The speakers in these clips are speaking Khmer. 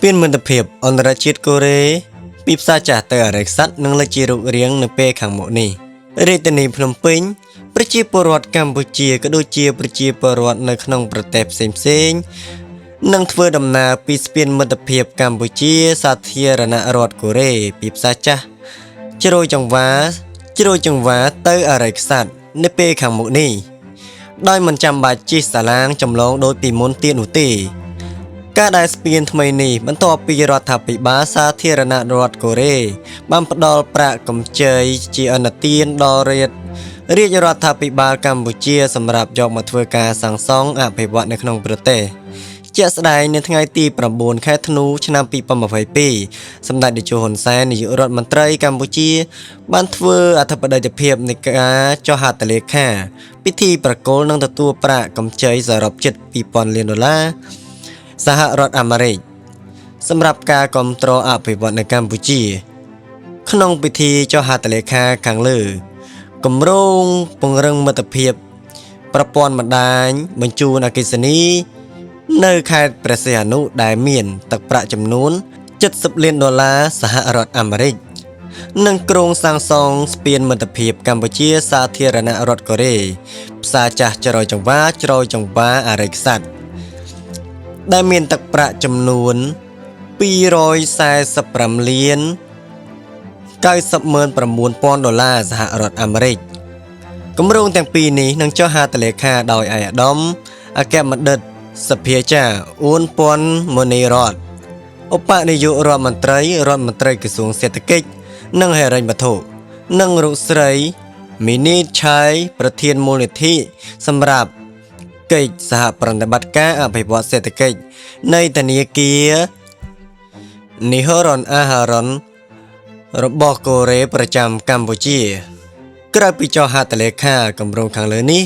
ស្ពានមិត្តភាពអន្តរជាតិកូរ៉េពីផ្សារចាស់ទៅអរិយក្សត្រនឹងលេចជារូបរាងនៅពេលខាងមុខនេះរាជធានីភ្នំពេញប្រជាពលរដ្ឋកម្ពុជាក៏ដូចជាប្រជាពលរដ្ឋនៅក្នុងប្រទេសផ្សេងៗនឹងធ្វើដំណើរពីស្ពានមិត្តភាពកម្ពុជាសាធារណរដ្ឋកូរ៉េពីផ្សារចាស់ជ្រោយចង្វាជ្រោយចង្វាទៅអរិយក្សត្រនៅពេលខាងមុខនេះដោយមិនចាំបាច់ជិះសាឡាងចម្លងដូចពីមុនទៀតនោះទេ ការដែលស្ពានថ្មីនេះបន្ទាប់ពីរដ្ឋាភិបាលសាធារណរដ្ឋកូរ៉េបានផ្ដល់ប្រាក់កម្ចីជាអនុទានដល់រាជរាជរដ្ឋាភិបាលកម្ពុជាសម្រាប់យកមកធ្វើការសាងសង់អភិវឌ្ឍនៅក្នុងប្រទេសជាក់ស្ដែងនៅថ្ងៃទី9ខែធ្នូឆ្នាំ2022សម្ដេចតេជោហ៊ុនសែននាយករដ្ឋមន្ត្រីកម្ពុជា បានធ្វើអធិបតីភាពនៃការចុះហត្ថលេខាពិធីប្រគល់និងទទួលប្រាក់កម្ចីសរុបជិត2000លានដុល្លារ សហរដ្ឋអាមេរិកសម្រាប់ការគ្រប់គ្រងអភិវឌ្ឍនៅកម្ពុជា ក្នុងពិធីចុះហត្ថលេខាខាងលើគម្រោងពង្រឹងមិត្តភាព ប្រព័ន្ធបណ្ដាញបញ្ជូនអគ្គិសនី នៅខេត្តព្រះសីហនុដែលមាន ទឹកប្រាក់ចំនួន70លានដុល្លារសហរដ្ឋអាមេរិកនិងគ្រោងសាងសង់ស្ពានមិត្តភាពកម្ពុជាសាធារណរដ្ឋកូរ៉េផ្សារចាស់ច្រោយចង្វាច្រោយចង្វាអរិយក្សត្រ ដែលមានទឹកប្រាក់ចំនួន245លាន99000ដុល្លារសហរដ្ឋអាមេរិកគម្រោងទាំងពីរនេះនឹងចុះហត្ថលេខាដោយឯកឧត្តមអគ្គបណ្ឌិតសភាចាអួនពាន់មនីរតឧបនាយករដ្ឋមន្ត្រីរដ្ឋមន្ត្រីក្រសួងសេដ្ឋកិច្ចនិងហិរញ្ញវត្ថុនិងលោកស្រីមីនីឆៃប្រធានមូលនិធិសម្រាប់ កិច្ចសហប្រតិបត្តិការអភិវឌ្ឍសេដ្ឋកិច្ចនៃធនាគារនីហរនអាហារុនរបស់កូរ៉េប្រចាំកម្ពុជា ក្រៅពីចុះហត្ថលេខាគម្រោងខាងលើនេះ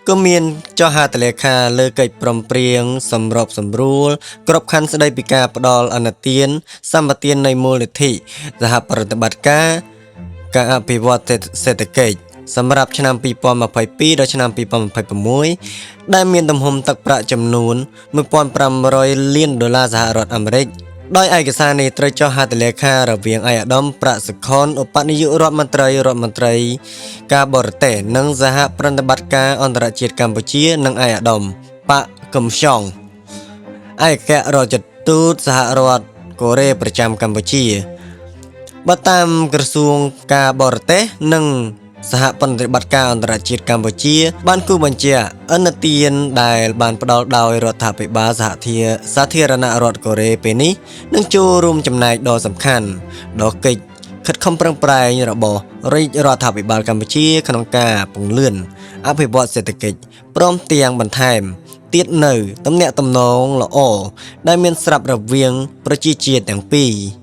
ក៏មានចុះហត្ថលេខាលើកិច្ចព្រមព្រៀងសម្របសម្រួលក្របខ័ណ្ឌស្តីពីការផ្ដល់អនុទានសម្បទាននៃមូលនិធិសហប្រតិបត្តិការការអភិវឌ្ឍសេដ្ឋកិច្ចសម្រាប់ឆ្នាំ2022ដល់ឆ្នាំ2026ដែលមានទំហំទឹកប្រាក់ចំនួន1500លានដុល្លារសហរដ្ឋអាមេរិកដោយឯកសារនេះត្រូវចុះហត្ថលេខារវាងឯកឧត្តមប្រាក់សុខុនឧបនាយករដ្ឋមន្ត្រីរដ្ឋមន្ត្រីការបរទេសនិងសហប្រតិបត្តិការអន្តរជាតិកម្ពុជានិងឯកឧត្តមប៉ាក់កឹមឆុងឯកអគ្គរដ្ឋទូតសហរដ្ឋកូរ៉េប្រចាំកម្ពុជាបើតាមក្រសួងការបរទេសនិងសហប្រតិបត្តិការអន្តរជាតិកម្ពុជា បានគូបញ្ជាក់អនុទានដែលបានផ្ដល់ដោយរដ្ឋាភិបាលសហធាសាធារណរដ្ឋកូរ៉េពេលនេះនឹងចូលរួមចំណែកដ៏សំខាន់ដល់កិច្ចខិតខំប្រឹងប្រែងរបស់រាជរដ្ឋាភិបាលកម្ពុជាក្នុងការពង្លឿនអភិវឌ្ឍសេដ្ឋកិច្ចព្រមទាំងបន្ថែមទៀតនៅទំនាក់ទំនងល្អដែលមានស្រាប់រវាងប្រជាជាតិទាំងពីរ។